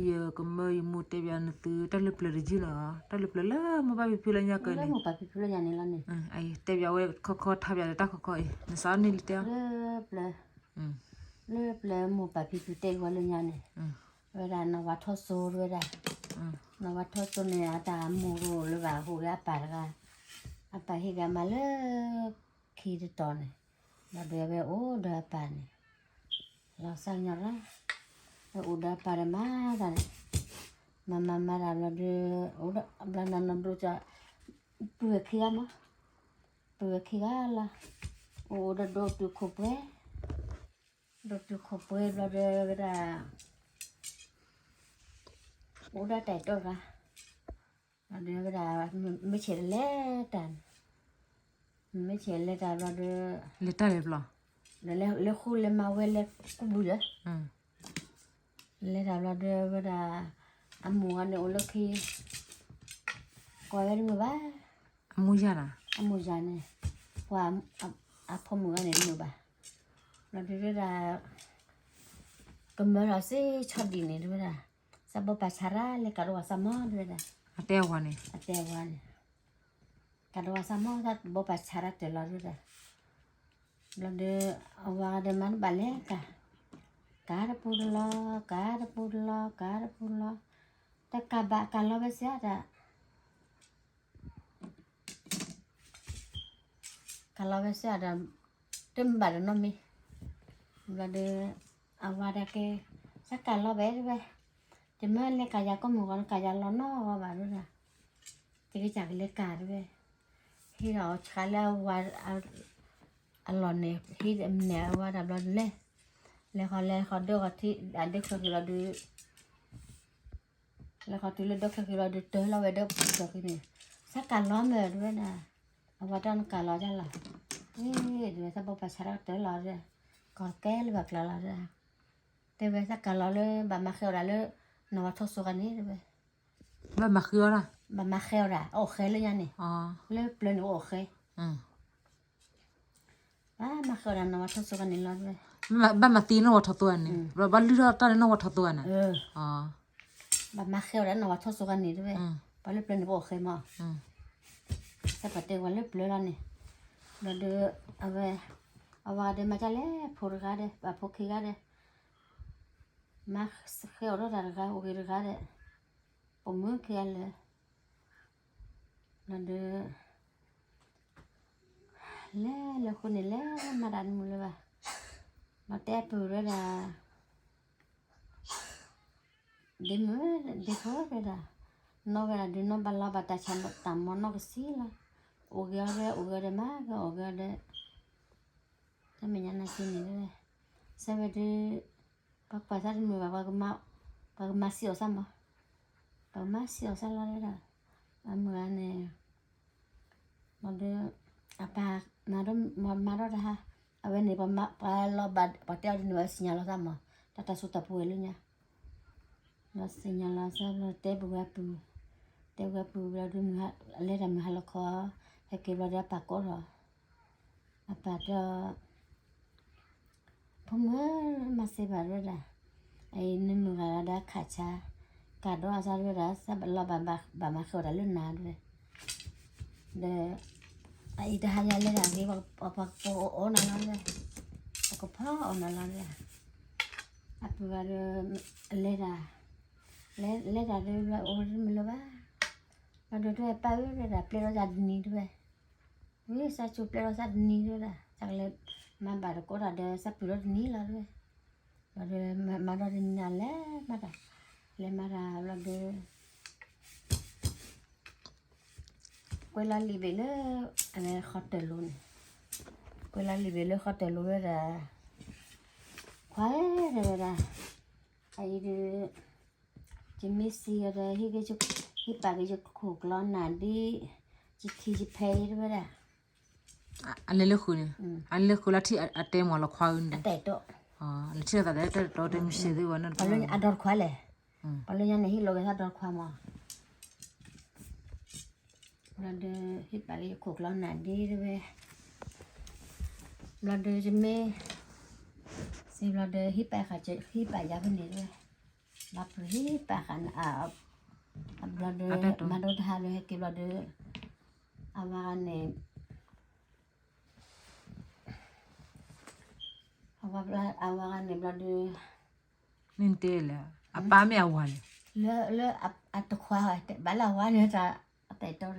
ယကမၢယမိၢ်တဲဘၣ်နသုတၢ်လၢပျၢၤတယုၢ်နီၤ, တၢ်လၢပျၢၤလၢမိၢ်ပၢ်ဖံဖုလၢညါကၢန့ၣ်, လၢမိၢ်ပၢ်ဖံဖုလၢညါန့ၣ်လီၤန့ၣ်, တဲဘၣ်ဝဲခီခီထါဘၣ်ဒီးတၢ်ခီခီအံၤ နစးန့ၢ်လံတဲ, လၢပျၢၤ, လၢပျၢၤမိၢ်ပၢ်ဖံဖုတဲဝဲလၢညါန့ၣ်, ဝဲဒၣ်နီၢ်ဝါထီၣ်စိဝဲဒၣ်, နီၢ်ဝါထီၣ်စိန့ၣ် အတၢ်မိၢ်ရိၤလၢဘၣ်ဟူးဂ့ၤအပၢ်တဂၤ, အပၢ်ဟ့ၣ်ဂ့ၤမးလၢ ခံတတီၤန့ၣ်, ဘျီဒီးအဝဲအိၣ်ဒီးအပၢ်န့ၣ်, လီၤစၢ်ကညီၤရၣ်, အအိၣ်ဒီးအပၢ်ဒီးမၤတၢ်န့ၣ်, မၤမၤမၤတၢ်ဘျီဒီး, အိၣ်ဒီးဘျီနီၢ်နီၢ်ဒိၣ်က, ပုၢ်ဝဲၢ်ခံဂၤမး, ပုၢ်ဝဲၢ်ခံဂၤလီၤ, အိၣ်ဒီးဒိၣ်တုာ်ခိၣ်ပှဲၤ, ဒိၣ်တုာ်ခိၣ်ပှဲၤဘျီဒီးဝဲဒၣ် အိၣ်ဒီးတၢ်အဲၣ်တီတဂၤ, ဘျီဒီးဝဲဒၣ်, မ့ၢ်ဆဲးလဲၤတၢ်န့ၣ်, မ့ၢ်ဆဲးလဲၤတၢ်ဘျီဒီး, လဲၤတၢ်လဲၤဘျီ, လဲၤဃုလဲၤမၤဝဲလဲၤကူၣ်ဘုဒီး, လဲၤတၢ်ဘျီဒီးဝဲဒၣ်, အမိၢ်ဂၤန့ၣ်အိၣ်လၢခံ, ကွၢ်ဝဲတမုာ်ဘၣ်, အမိၢ်ယၤန့ၣ်, အမိၢ်ယၤန့ၣ်, ပှၤ, အဖိမုၣ်ဂၤန့ၣ်တမုာ်ဘၣ်, ဘျီဒီးဝဲဒၣ် ကမၢလီၤစ့ဆီဒံၣ်န့ၣ်တဝဲဒၣ်, စးဘီပာ်ဆါရၣ်လဲၤကးဒိၣ်ဝဲစၢ်မီၢ်တဝဲဒၣ်, အတဲအဝၤန့ၣ်, အတဲအဝၤန့ၣ်, ကးဒိၣ်ဝဲစၢ်မီၢ် စးဘီပာ်ဆါရၣ်တၢၢ်လီၤတဝဲဒၣ်, ဘျီဒီး, အဝၤဒီးမၤတဘၣ်လဲၤကး, ကးတပူၤတလီၤ, ကးတပူၤတလီၤ, ကးတပူၤတလီၤ, တကးဘၣ်ကးလီၤဝဲစ့ဒီး ကးလီၤဝဲစ့ဒီး, တမ့ၢ်ဘၣ်ဒီးနီတမံၤ, ဘျီဒီး, အဝၤဒၣ်က့ၤ, စးကးလီၤဘၣ်တဝဲ, တမ့ၢ်လဲၤကးယၤကိးမုၢ်ဂီၤ နကးယၤလီၤနီၢ်ဂီၤဘၣ်တဝဲဒၣ်, တက့ၤစးကလဲၤကးတဝဲ, ဟ့ၣ်ဒီးအီၤဆှးလၢအဝၤ, အလီၢ်န့ၣ် ဟ့ၣ်မနဲၣ်အဝၤဒၣ်ဘျီဒုးလဲၤ, လဲၤဃီလဲၤဃီဒၢဃီထံ, အဒၢခဲဃုာ်လီၤဒုး လဲၤဃီတုၤလၢဒၢခဲဃုာ်လီၤဒုးတၢ်လီၤဝဲဒၢခဲဃုာ်န့ၣ်, စးကးလီၤမ့ၢ်တဝဲဒၣ်, အဝၤတၢ်နကးလီၤတၢ်လီၤ, အ့ၣ် တဝဲ စးဘီပာ်ဆါရၣ်တၢၢ်လီၤ, ကီၢ်ကဲလၢဘၣ်ကျါလီၤ, တဲဝဲစးကးလီၤလၢ ဘၣ်မၤဃဲအီၣ်ဒၣ်လၢ, နီၢ်ဝါထီၣ်စိဂၤန့ၣ်တဝဲ, ဘၣ်မၤဃဲအီၣ်ဒၣ်, ဘၣ်မၤဃဲအီၣ်ဒၣ် အီၣ်ဃဲလၢညါန့ၣ်, လၢပျၢၤန့ၣ်အိၣ်ဃဲ ဘၣ်မၤဃဲအီၣ်ဒၣ်နီၢ်ဝါထီၣ်စိဂၤန့ၣ်လီၤ, ဘၣ်မၤသံနီၢ်ဝါထီၣ်စိဂၤန့ၣ်, ဘၣ်လုၢ်ထီၣ်တၢ်လၢနီၢ်ဝါထီၣ်စိဂၤန့ၣ်, ဘၣ်မၤဃဲအီၣ်ဒၣ်နီၢ်ဝါထီၣ်စိဂၤန့ၣ်တဝဲ, ပှၤလၢပျၢၤန့ၣ်ပအိၣ်ဃဲမး, စးပှၤတဲဝဲလၢပျၢၤလီၤန့ၣ်, ဘျီဒီး, အဝဲ, အဝၤဒီးမၤတၢ်လဲၤဖိတဂၤဒီး ပှၤဖိခံဂၤဒီး မၤဃဲအီၣ်ထီၣ်တၢ်တဂၤ အိၣ်ဂ့ၤတဂၤဒီး, ပိာ်မုၣ်ခံဂၤလၢာ်, ဘျီဒီး, လဲၤလၢဃိန့ၣ် လဲၤမၤတၢ်တမုာ်လၢၤဘၣ်, ဘျီတဲပုၢ်ဝဲဒၣ်, ဒ့မုၣ်, ဒ့ဖိဝဲဒၣ်, နီၢ်ဝဲဒၣ်ဒုးနီၢ်ဘၣ်လီၤဘၣ်တၢ်ဆါတၢ်မီၤနီၢ်ကစံလီၤ, အိၣ်ဂ့ၤအီၤဒီး အိၣ်ဂ့ၤအီၤဒီးမၤဂ့ၤအိၣ်ဂ့ၤအီၤဒီး, တၢ်မဲာ်ညါနာ်က့န့ၣ်, စဲဝဲဒုး, ပှၤကွၢ်စၢ်တမုာ်ဘၣ်, ပှၤကမၤစံးအီၤစၢ်မး, ပှၤကမၤစံးအီၤစၢ်လီၤဝဲဒၣ်, အမုၢ်ဂၤန့ၣ်, ဘျီဒီး, အပၢ်, မၤထီၣ်တဟါ, အဝဲန့ၣ်ပှၤလီၤဘၣ် ပှၤတဲအီၤဒ်န့ၣ် ပှၤစံၣ်ညီၣ်လီၤစၢ်မး, တၢ်တၢ်စိတၢ်ပူၤဝဲလၢညါ, ဘျီစံၣ်ညီၣ်လီၤစၢ်ဘျီတဲပုၢ်ဝဲပုၢ်, တဲဝဲပုၢ်ဘျီဒီး, လဲၤတၢ်မုၢ်ဟါလီၤခီ, ဟဲက့ၤဘျီဒီးအပၢ်ကိးထီၣ်, အပၢ်တဲအီၤ ဖိမုၣ်ဧၢ, မၤစၢၤဘၣ်တဝဲဒၣ်, အအံၤနမုၢ်ဂၤဒီးခးဆါ, ကးဒီးအစၢ်တဝဲဒၣ် စးလီၤဘၣ်ဘၣ်မၤဃဲအီၣ်တၢ်လၢနၤတဝဲ, ဒီး, အအံၤတဟါညါလဲၤတၢ်ဂ့ၤ ပှၤကဖီအီၣ်နၤလီၤ, ပှၤကဖီအီၣ်နၤလီၤ, အပုၢ်ဂၤဒီး, လဲၤတၢ်, လဲၤတၢ်ဒီးအိၣ်တမုာ်လၢၤဘၣ်, ဘျီဒီးတဝဲပၢ်ဧၢတဝဲဒၣ် ပျဲလီၤစၢ်တနံၤတဝဲ ဝံၤစၢ်ဆိပျဲလီၤစၢ်တနံၤတဝဲဒၣ် စးကလဲၤမၤဘၣ်တကိးတၢ်ဒီး စၢ်ပုၢ်ဒီတနံၤလီၤတဝဲ, ဘျီဒီးမၤဒီတနံၤန့ၣ် လဲၤမၤတၢ်, လဲၤမၤတၢ်ဘျီဒီး ကွဲလီၤလံာ်ဘ့ၣ်လၢ ဃီတၢၢ်လိၤန့ၣ်, ကွဲလီၤလံာ်ဘ့ၣ်လၢဃီတၢၢ်လိၤဝဲဒၣ်, ခွါဧၢ တဲဝဲဒၣ်, အအံၤဒီး ယမ့ၢ်စံးအီၤဒီး ဟ့ၣ်ပာ်က့ၤယခိၣ်ကျီနၢ်ဒ့, ယထံၣ်ယဖဲအံၤတဝဲဒၣ်, အလဲၤလၢဃုာ်န့ၣ်, အလဲၤလၢဃုာ်လၢထံၣ်အတဲမ့ၢ်လီၤခွါဧၢန့ၣ်, အတဲတီ, လၢထံၣ်လီၤသးဒီးတဲတီတဲမုၢ်ဆ့ၣ်သ့ဝဲန့ၣ်, အဒီတခွါလဲၣ်, ပှၤလၢညါန့ၣ် ဟ့ၣ်လီၤက့ၤသးဒီတခွါမး ဘျီဒီး ဟ့ၣ်ပာ်က့ၤယခိၣ်ကျီနၢ်ဒ့တဝဲ, ဘျီဒီးယမ့ၢ်စံးဘျီဒီး ဟ့ၣ်ပာ်ဃာ် ဟ့ၣ်ပာ်ယၤဖဲန့ၣ်တဝဲ, လါပျၢၤဟံၣ်ပာ်ဃာ်န့ၣ် အဘျီဒီး မၤဒိတဟါလၢဟဲက့ၤဘျီဒီး အဝၤဂၤန့ၣ် အဝၤဂၤန့ၣ်ဘျီဒီး မ့ၢ်တဲလဲၣ် အပၢ်မ့ၢ်အဝၤန့ၣ် လၢအတခွါ ဘၣ်လၢအဝၤန့ၣ် အတၢ်အဲၣ်တီ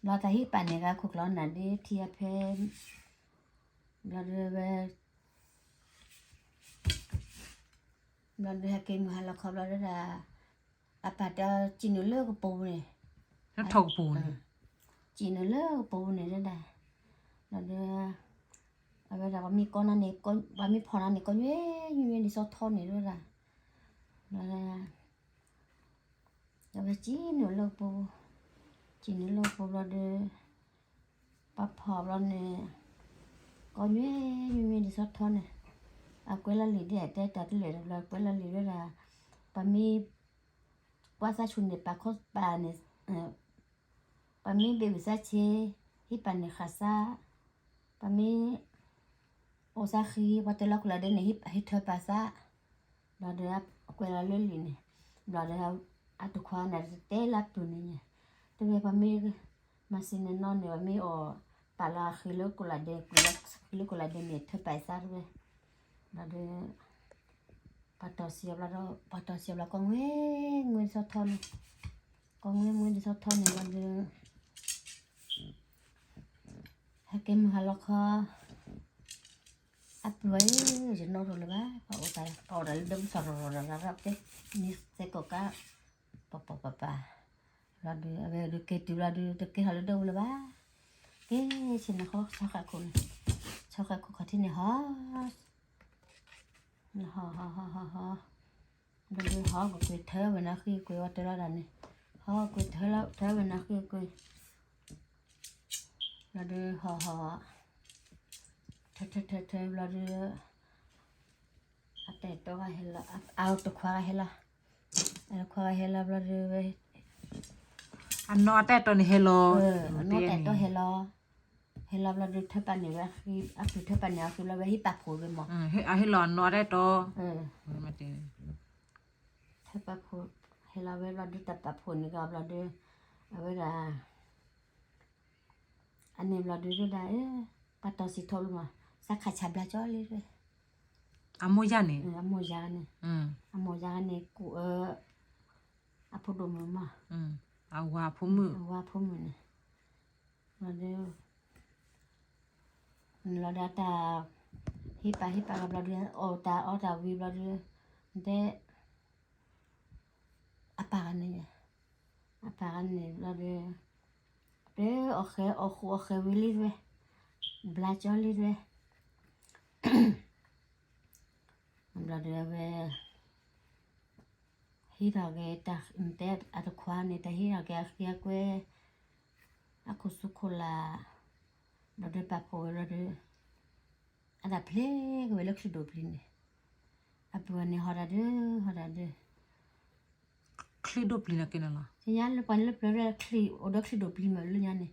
ဘျီတၢ်ဟံၣ်ပာ်န့ၢ်ဂၤခိၣ်ကျီနၤဒ့ထံအဖဲ ဘျီဒီးဝဲ ဘျီဒီးဟဲက့ၤမုၢ်ဟါလီၤခီဘျီဒီး အပၢ်တဲစံၣ်နုာ်လၢကပိာ်ပူၤန့ၣ် ထီၣ်ကပိာ်ပူၤန့ၣ် စံၣ်နုာ်လၢကပိာ်ပူၤန့ၣ်ဒၣ် ဘျီဒီး အဝဲဒၣ်ပှၤမ့ၢ်ကိးနၤန့ၣ် ပှၤမ့ၢ်ဖီၣ်နၤန့ၣ် ကိးညွဲညွဲဒ်သိးထီန့ၣ်ဒၣ် ဘျီဒီး အဝဲစံၣ်နုာ်လၢကပိာ်ပူၤ စံၣ်နုာ်လၢကပိာ်ဘျီဒီး ပှၤဖီၣ်ဘျီန့ၣ် ကိးညွဲညွဲဒ်သိးထီန့ၣ် အကွဲးလီၤလံာ်ဒ်အတဲတၢ်တလၢာ်တဘျီ ကွဲးလီၤလံာ်ဝဲဒၣ် ပှၤမ့ၢ် ကွၢ်သးဆူၣ်န့ၣ် ပာ်ခီပာ်န့ၣ် ပှၤမ့ၢ်ဘ့ၣ်ဝံၣ်သးဆ့ ဟံၣ်ပာ်န့ၢ်ဃာ်သး ပှၤမ့ၢ် အိၣ်သးဃံ ပှၤတဲလီၤခိၣ်လၢဒဲန့ၣ် ဟ့ၣ်ထၢပာ်သး ဘျီဒီးအကွဲးလီၤလၢလံာ်န့ၣ် ဘျီဒီး အတခွါန့ၣ် တဲလၢပုၢ်န့ၣ် တဲဝဲပှၤမ့ၢ် မၤစံၣ်န့ၣ်နီၢ်န့ၣ် ပှၤမ့ၢ်အီၣ်ပာ်လီၤဃံလၢကိၣ်လးဒဲ ဃံလၢကိၣ်လးဒဲန့ၣ် ထၢပာ်သးတဲဝဲ ဘျီဒီး ပှၤတီၢ်စံးအီၤဘျီဒီး ပှၤတီၢ်စံးအီၤဘျီ ကိးငွ့ငွ့ဒ်သိးထီန့ၣ် ကိးငွ့ငွ့ဒ်သိးထီန့ၣ်ဘျီဒီး ဟဲက့ၤမုၢ်ဟါလီၤခီ အပုၢ်ဝဲၢ်ဧၢ ယနီၣ်ထီၣ်လၢၤဘၣ် ပှၤအိၣ်တၢ် ပှၤအိၣ်တၢ်လၢဒိၣ်မုၢ်သီၣ်ရီၤရီၤရၤရၤတဲ မ့ၢ်သဲကိးကါ ပပပပ ဘျီဒီး အဝဲဒုးက့ၤတုၤဘျီဒီး တကဲထီၣ်လၢဒိၣ်ဝဲလၢၤဘၣ် က့ၤဆ့ၣ်နီၤဃီ ဆီဃာ်ခိၣ်န့ၣ် ဆီဃာ်ခိၣ်ခီၣ်ထံးန့ၣ်ဟီ ဟီ ဟီ ဟီ ဟီ ဟီ ဘျီဒီးဟီကကွံာ်ထၢဝဲနၤဃံကွံာ်ဝဲတလီၤဒၣ်န့ၣ် ဟီကွံာ်ထၢဝဲနၤဃံကွံာ် ဘျီဒီးဟီ ဟီ ထၢ ထၢ ထၢ ထၢ ဘျီဒီး အတၢ်အဲၣ်တီဂၤဟဲလီၤ အတခွါဂၤဟဲလီၤ အတခွါဂၤဟဲလီၤဘျီဒီးဝဲ အနီၢ်အတၢ်အဲၣ်တီန့ၣ်ဟဲလီၤ အနီၢ်တၢ်အဲၣ်တီဟဲလီၤ ဟဲလီၤဘျီဒီးထၢပာ်န့ၢ်ဝဲ အပုၢ်ထၢပာ်န့ၢ်အီၤဃံဘျီဝဲဟံၣ်ပာ်ဖှိၣ်ဂ့ၤမး အဟဲလီၤအနီၢ်အတၢ်အဲၣ်တီ ထၢပာ်ဖှိၣ် ဟဲလီၤဝဲဘျီဒီးတၢ်ပာ်ဖှိၣ်န့ၣ်ကဘျီဒီး အဝဲဒၣ် အန့ၣ်ဘျီဒီးဒၣ် ပှၤတီၢ်စံးထီၣ်ဘျီမး သးခးဆးဘျါကၠီလံဝဲ အမိၢ်ယါန့ၣ် အမိၢ်ယါန့ၣ် အမိၢ်ယါန့ၣ် ကူၣ်အၢ အဖိဒိၣ်မုၣ်မး အဝၤဖိမုၣ် အဝၤဖိမုၣ်န့ၣ် ဘျီဒီး နလီၤဒီးတၢ် ဟံးပာ်ဟံးပာ်လီၤဘျီဒီး အီၣ်တၢ်အီတၢ်ဝံၤဘျီဒီး နတဲ အပၢ်ဂၤန့ၣ် အပၢ်ဂၤန့ၣ်ဘျီဒီး တဲအီၣ်ဃဲအီၣ်ဃူအီၣ်ဃဲဝံၤလံဝဲ ဘျါကၠီလံဝဲ ဘျီဒီးအဝဲ ဟံးထီၣ်က့ၤတၢ်တဲအတခွါန့ၣ် တၢ်ဟံးထီၣ်က့ၤအဃံအကွဲ အခိၣ်သူခိၣ်လၢ် ဘျီဒီးပာ်ဖှိၣ်ဝဲဘျီဒီး အတၢ်ဖျ့က့ၤဝဲလၢချံဒိၣ်ပျံၤန့ၣ် အပုၢ်ဝဲၢ်န့ၣ်ဟီၣ်တၢ်ဒုး ဟီၣ်တၢ်ဒုး ချံဒိၣ်ပျံၤန့ၣ်က့ၤန့ၣ်လီၤ ညါလၢပှၤလၢပျၢၤရဲၣ်ချံ အိၣ်ဒီးချံဒိၣ်ပျံၤမးလၢညါန့ၣ်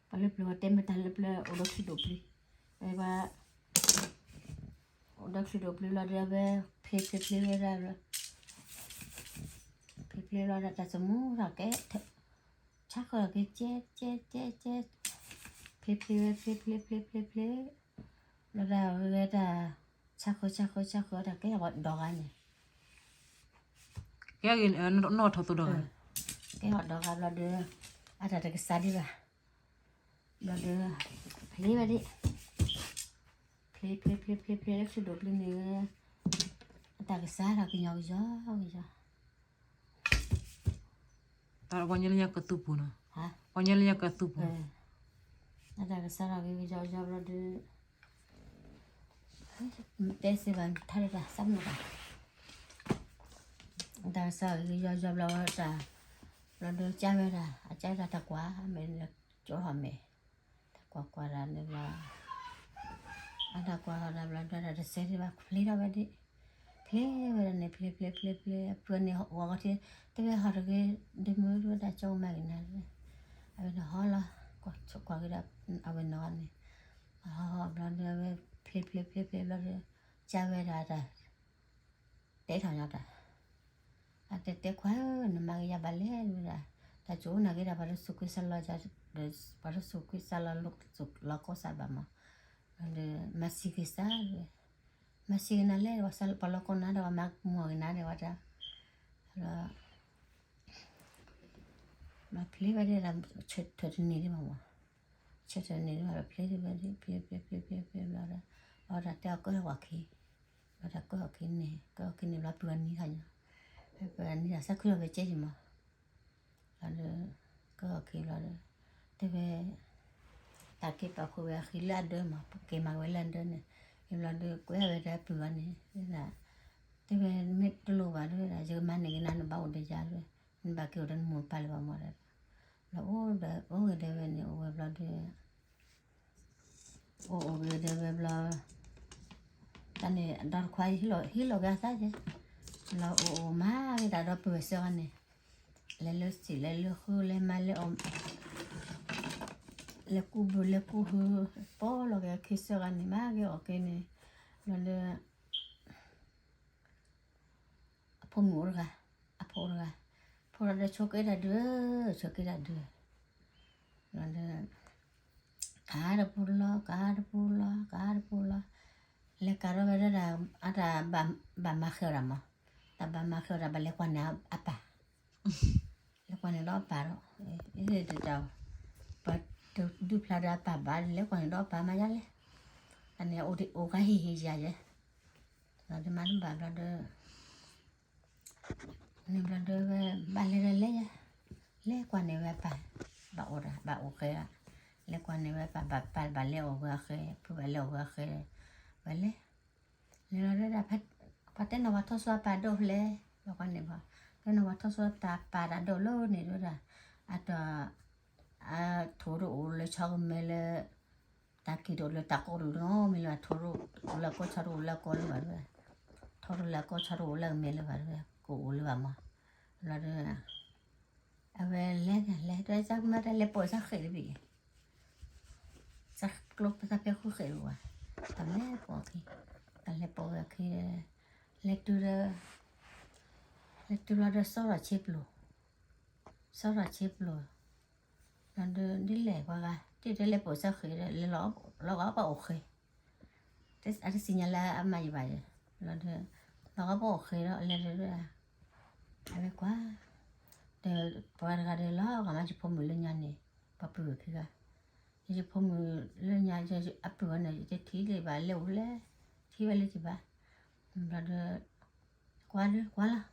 ပှၤလၢပျၢၤဝဲတဲမ့ၢ်တၢ်လၢပျၢၤအိၣ်ဒီးချံဒိၣ်ပျံၤ ဝဲဘၣ် အိၣ်ဒီးချံဒိၣ်ပျံၤလီၤဒီးဝဲ ဖျ့ဖျ့ဖျ့ဝဲဒၣ်လီၤ ဖျ့ဖျ့လီၤဒီးတၢ်သမူထီၣ်ကဲ ဆါဃၢက့ၤကဲကဲကဲကဲ ဖျ့ဖျ့ဝဲဖျ့ဖျ့ဖျ့ဖျ့ဖျ့ လီၤဒၣ်ဝဲတၢ် ဆါဃၢဆါဃၢဆါဃၢတၢ်ကဲဟီၣ်ဒီဂၤန့ၣ် ကဲဂ့ၤ နီၢ်ထီၣ်သိဒီဂၤ ကဲဟီၣ်ဒီဂၤဘျီဒီး အတၢ်တကစၢ်ဒံးဘၣ် ဘျီဒီး ဖျ့ဝဲဒၣ် ဖျ့ဖျ့ဖျ့ဖျ့ဖျ့လၢချံဒိၣ်ပျံၤန့ၣ် အတၢ်ကစၢ်ထီၣ်ကညီၤကယီကယီ တၢ်ပှၤညီလၢညါကသူပူၤနီၤ ပှၤညီလၢညါကသူပူၤ အတၢ်ကစၢ်ထီၣ်က့ၤကယီကယီဘျီဒီး တဲစ့ဘၣ်ထါလၢတၢ်သးမုၣ်တၢ် တၢ်ကစၢ်က့ၤကယီကယီဘျီဝဲတၢ် ဘျီဒီးကၢ်ဝဲဒၣ် အကၢ်ဝဲဒၣ်တၢ်ကွၢ်မဲာ်လၢကၠီထီၣ်မဲာ် တၢ်ကွၢ်ကွၢ်ဒၣ်န့ၣ်ဘျီ အတၢ်ကွၢ်ထီၣ်ဒၣ်ဘျီဒီးတၢ်တစဲးဒံးဘၣ် ဖျ့ထီၣ်ဝဲဒၣ် ဖျ့ဝဲဒၣ်န့ၣ် ဖျ့ဖျ့ဖျ့ဖျ့ အပုၢ်န့ၣ်ဝီၤကီၢ်ထံ တဲဝဲဟီၣ်တဂ့ၤ ဒ့မုၣ်ဝဲဒၣ်ကၠီမၤဂ့ၤနၤ အဝဲန့ၣ်ဟီလီၤ ကွၢ်က့ၤဒီး အဝဲနီၢ်န့ၣ် ဟီဟီဘျီဒီးအဝဲ ဖျ့ဖျ့ဖျ့ဖျ့ဘျီဒီး ကၢ်ဝဲဒၣ်တၢ် တဲထီၣ်ညီတၢ် အတဲတဲခွါဧၢ နမၤက့ၤယၤဘၣ်လဲၣ်ဝဲဒၣ်, တၢ်ကိးအိၣ်နာ်က့ၤဒၣ် ပှၤတစူးကွံာ်စၢ်လီၤ, ပှၤတစူးကွံာ်စၢ်လီၤ လီၤကီၢ်စၢ်ဘၣ်မး, ဒီးမၤစံးက့ၤစၢ်ဝဲ, မၤစံးက့ၤနၤလဲၣ်, ပှၤလီၤကီၢ်နၤဒီး ပှၤမၤမုာ်က့ၤနၤဒီးဝဲဒၣ်, ဒီး မၤဖျ့ဝဲဒၣ် ဆၢထၢၣ်တန့ၢ်ဒံးဘၣ်မး, ဆၢထၢၣ်တန့ၢ်ဒံးဘၣ် ဖျ့ဒံးဝဲဒၣ် ဖျ့ဖျ့ဖျ့ဖျ့ဖျ့ဘျီဒီး, အဝဲဒၣ်တဲအီၤကၢၢ်ထီၣ်ဝဲခံ, ဝဲဒၣ်ကၢၢ်ထီၣ်ခံန့ၣ် ကၢၢ်ထီၣ်ခံန့ၣ်ဘျီ ပုၢ်ဝဲနံၤခါညီ, ပုၢ်ဝဲနံၤဒီး စးခုထီၣ်ဝဲကဲယံၤမး, ဘျီဒီး ကၢၢ်ထီၣ်ခံဘျီဒီး, တဲဝဲ တၢ်က့ၤပာ်ဃုာ်ဝဲအဃံလၢအဒၢမး, က့ၤမၤဝဲလၢအဒၢန့ၣ်, ဘျီဒီး ကွဲဝဲဒၣ်ပုၢ်ဝဲန့ၣ်, တဲဝဲ မ့ၢ်တလိၣ်ဘၣ်တဲဝဲဒၣ် ယကမၤန့ၢ်က့ၤနၤ နဘၣ်အိၣ်ဒီးယၤတဲဝဲ, နဘၣ်က့ၤအိၣ်ဒီးနမိၢ်နပၢ်လၢၤဘၣ်မးဒီး, ဘျီအိၣ်ဒီးအိၣ်ဂ့ၤဒဲးဝဲန့ၣ် အိၣ်ဝဲဘျီဒီး အိၣ်အိၣ်ဂ့ၤဒဲးဝဲဘျီ, တၢ်န့ၣ်ဒီတခွါ ဟ့ၣ်လီၤက့ၤအသးကဲ, ဘျီအိၣ်အိၣ်မၤက့ၤတၢ်ဒီပုၢ်ဝဲၢ်စၢဂၤန့ၣ်, လဲၤလၢစံာ်လဲၤလၢဃုလဲၤမၤလဲၤအီၣ်, လဲၤကူဘုလဲၤကူဟု, ပီလီၤက့ၤအခံစၢဂၤန့ၣ် မၤက့ၤအီၣ်က့ၤန့ၣ်, ဘျီဒီး အဖိမုၣ်အိၣ်တဂၤ, အဖိအိၣ်တဂၤ, ဖိဒီးဆိးက့တၢ်ဒုး, ဆိးက့တၢ်ဒုး, ဒီး ကၤတပူၤလီၤ ကၤတပူၤလီၤ ကၤတပူၤလီၤ, လဲၤကၤထီၣ်ဝဲဒၣ်ဒီး အတၢ်ဘၣ်မၤဃဲၤအီၣ်တၢ်မး, တၢ်ဘၣ်မၤဃဲၤအီၣ်တၢ် ဘၣ်လဲၤကွၢ်န့ၢ်အပၢ်, လဲၤကွၢ်န့ၢ်ဒီးအပၢ်ဒီး, တၢ်, ပှၤတဒုးဖျါဒီးအပၢ်ဘၣ် လဲၤကွၢ်န့ၢ်ဒီးအပၢ်မၤယါလဲၣ်, တၢ်န့ၣ်အိၣ်ဂၤဟ့ၣ်ဟ့ၣ်ယၤယဲ, ဒီးမၤတဘၣ်ဘျီဒီး န့ၣ်ဘျီဒီးဝဲ ဘၣ်လဲၤဒီးလဲၤယဲ, လဲၤကွၢ်န့ၢ်ဝဲအပၢ်, ဘၣ်အိၣ်တၢ် ဘၣ်အိၣ်ဃဲဧါ, လဲၤကွၢ်န့ၢ်ဝဲပၢ် ပၢ်ဘၣ်လဲၤအိၣ်ဝဲအဃဲ, ဖုဘၣ်လဲၤအိၣ်ဝဲအဃဲ, ဝဲလဲၤ, လဲၤလီၤဒၣ် ပှၤတဲနီၢ်ပှၤထီၣ်ဆူအပၢ်ဒိၣ်ဖျဲၣ်, ဘၣ်ကွၢ်န့ၢ်ဘၣ်, တဲနီၢ်ပှၤထီၣ်ဆူအပၢ် ပၢ်တၢ်ဒိၣ်လၢန့ၣ်ဒၣ်, အတၢ် အထိးတအိၣ်လၢဆီကမဲလၢ တၢ်ကံၢ်တအိၣ်လၢတၢ်ကိးတအိၣ်နီတမံၤလၢၤဘၣ်, ထိးတအိၣ်လၢအကိး ဆီတအိၣ်လၢအကိးလၢၤဘၣ်တဲဝဲ, ထိးတအိၣ်လၢအကိး ဆီတအိၣ်လၢအမဲာ်လၢၤဘၣ်တဲဝဲ, ကအိၣ်လၢၤဘၣ်မး, ဘျီဒီး အဝဲလဲၤန့ၣ် လဲၤတဲစၢ်ကမၣ်တၢ် လဲၤပိာ်စၢ်ဃဲးတဘ့ၣ်, စၢ်ကျိပသၣ်ဖဲဃုဃဲးတအိၣ်ဘၣ်, တၢ်လဲၤပိာ်အခံ, တၢ်လဲၤပိာ်ဝဲအခံ, လဲၤတုၤဒီး လဲၤတုၤလီၤဒီး စီထီၣ်ဆ့ပျိ, စီထီၣ်ဆ့ပျိ, ဘျီဒီး ဒ်လဲၣ်ပှၤဂၤ တ့ၢ်တဲလဲၤပိာ်စၢ်ဃဲးဒီး လဲၤလီၤဂာ်ပှၤအိၣ်ဃဲ, အတသ့ၣ်ညါလၢအမၤယံၤဘၣ်ယဲ, ဘျီဒီး လီၤဂာ်ပှၤအိၣ်ဃဲဒီး အလဲၤဒီး အဝဲကွၢ်, ဒီးပှၤတဂၤဒီး လီၤဂာ်မးယဖိမုၣ်လၢညါန့ၣ်, ပှၤပုၢ်ဝဲၢ်ခံဂၤ, ယဖိမုၣ်လၢညါ အပုၢ်ဝဲၢ်န့ၣ် ယတထံၣ်လၢၤဘၣ် လဲၤအိၣ်လဲၣ်, ထံၣ်ဝဲလၢၤဘၣ်, ဘျီဒီး ကွၢ်လၢကွၢ်လီၤ,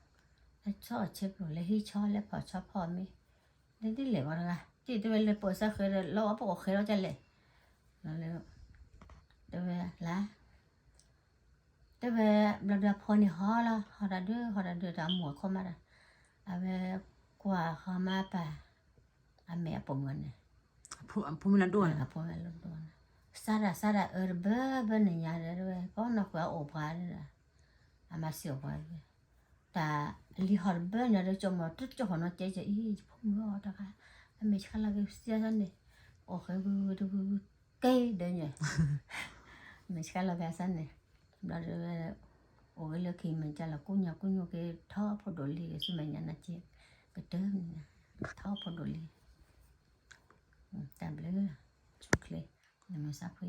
လဲၤဆီဆ့ပျိ လဲၤဟံးဆီ လဲၤဖီၣ်ဆီဖီၣ်မ့ၤ, ဒ်လဲၣ်ပှၤတဂၤ တ့ၢ်တဲဝဲလဲၤပိာ်စၢ်ဃဲးဒီး လီၤဂာ်ပှၤအိၣ်ဃဲဒီးကလဲၣ်, လီၤလၢ တဲဝဲလၢ တဲဝဲ ဘျီဒီးအဖိန့ၣ်ဟီလီၤ ဟီတၢ်ဒုး ဟီတၢ်ဒုးတၢ်အမိၢ်အခီၣ်မးဒီး အဝဲကွၢ်ဃီၤမးပၢ် အမဲာ်အပိာ်မုၣ်န့ၣ် ဖိမုၣ်လၢဒိၣ်န့ၣ် အဖိမုၣ်လၢဒိၣ်န့ၣ် စးဒၣ်စးဒၣ်အၢတဘၢဘၢန့ၣ်ညါဒီး တဲဝဲ ပနီၢ်ဃုာ်အအိၣ်ပှၤဒီး အမၤစံးအိၣ်ပှၤဒီး တၢ်လံၤဟီၣ်တဘၢညါဒီး ကၠီမီၤတကၠီဟီၣ်နီၤကဲကဲအံၤ ယဖိမုၣ်အီၤတခါ အမဲာ်ဆှးလီၤက့ၤစံးအသးန့ၣ် အိၣ်ဃဲဝံဝံတဝံဝံ ကဲဒီးညါ မဲာ်ဆှးလီၤက့ၤအသးန့ၣ် ဘျီဒီး အိၣ်ဝဲလၢခံမဲာ်ကၢ်လီၤ ကူညါကူညိက့ၤ ထီၣ်ဖိဒိၣ်လံ ကစူမဲာ်ညါနၤက့ၤ ကတၢၢ်န့ၣ် ထီၣ်ဖိဒိၣ်လံ တၢ်ဘျုး ဆူၣ်ချ့ နမဲာ်ဆှးဖှံ